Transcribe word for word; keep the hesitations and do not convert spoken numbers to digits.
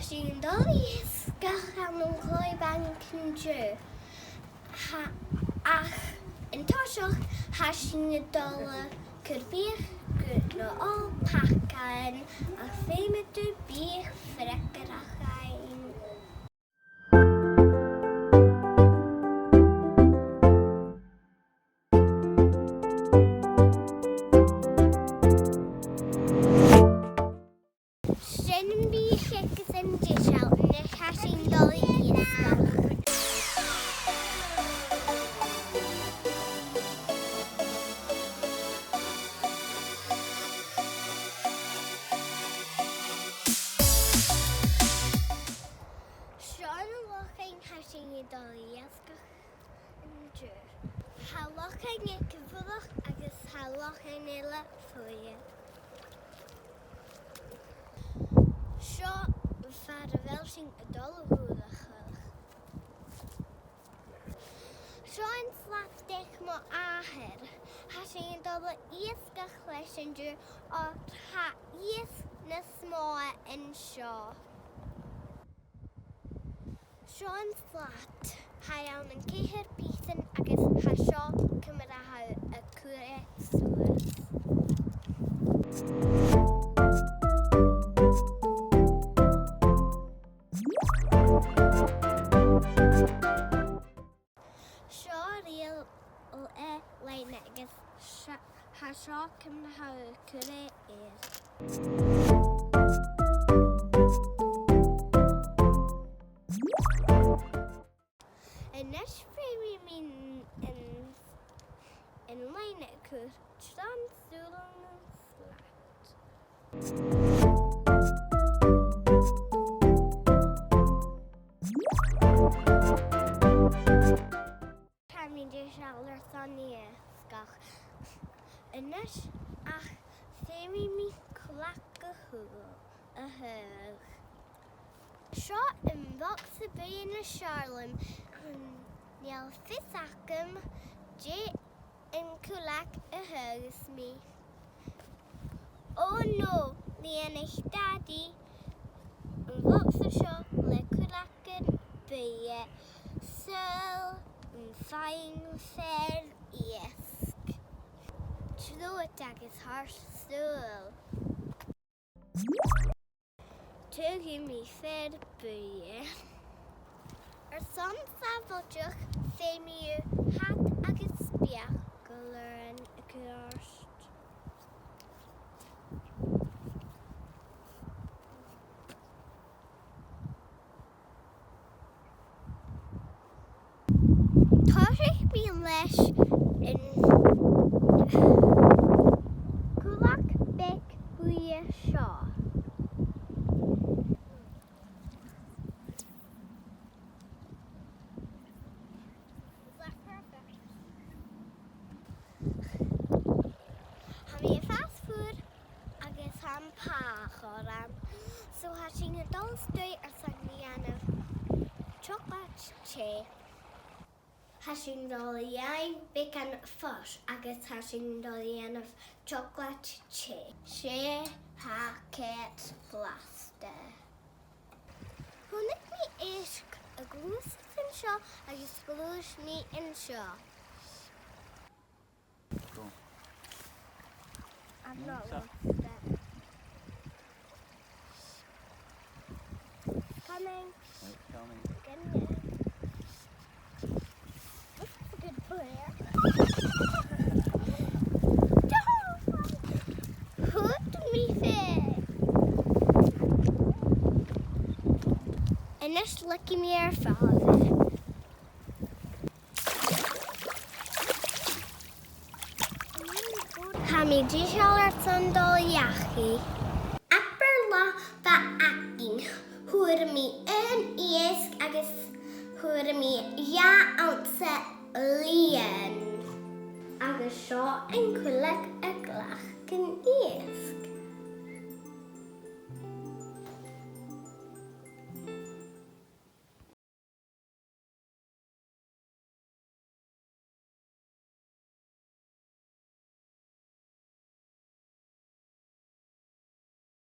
Sinn a' dol a dh'iasgach ann an Clòimhean an-diugh. Tha, ach an toiseach, tha sinn a' dol a chur biadh gu na h-oll pacain, ach feumaidh tu biadh freagarrach fhaighinn. Sin am biadh aig an deiseil, a-nis tha sinn a' dol a dh'iasgach. Seo an lochan, tha sinn a' dol a dh'iasgach an-diugh. Tha lochan aig a' bhruthach agus tha lochan eile fodha. Seo far a bheil sinn a' dol a dh'fhuarachadh. Seo an slat aig mo athair. Tha sinn a' dol a dh'iasgach leis an-diugh, oir tha iasg nas motha an seo. Seo an slat. Tha e ann an ceithir pìosan agus tha seo ciamar a tha thu a' cur e suas. Seo a-rithist, eh, loidhne agus se-, tha seo ciamar a tha thu a' cur e air. A-nis feumaidh mi an, an, an loidhne a chur tron t-sùilean an slat. Tha mi deiseil airson iasgach a-nis, ach feumaidh mi clag a thaghadh, a thaghadh. Seo am bogsa buidhe as fheàrr leam, chan eil fios agam dè an clag a thagras mi. Oh no, lìon Dadaidh am bogsa seo le clag buidhe. Saoil am faigh mi fear iasg? Trobhad agus thoir sùil. Taghaidh mi fear buidhe. Airson sàbhailteachd, feumaidh tu hat agus speuclairean a chur ort. Toirich mi leis an clag beag buidhe seo. Is that perfect? Tha mi a' fàs fuar agus tha am pàigheadh orm. So tha sinn a' dol a-staigh airson a dhèanamh teoclaid teth. Tha sinn a' dol a dhèanamh beagan fois agus tha sinn a' dol a dhèanamh teoclaid teth. Tha e cho blasta. Chunnaic mi èisg a' gluasad an seo agus ghluais mi an seo. Cool. I'm not lost yet. Coming. It's coming. Getting it. This is a good player. Thuit mi fhèin. A-nis, leigidh mi air falbh. Tha mi deiseil airson dol dhachaigh. Abair latha mhath againn, fhuair mi aon iasg agus fhuair mi dhà ounsa lìon. Agus seo an clag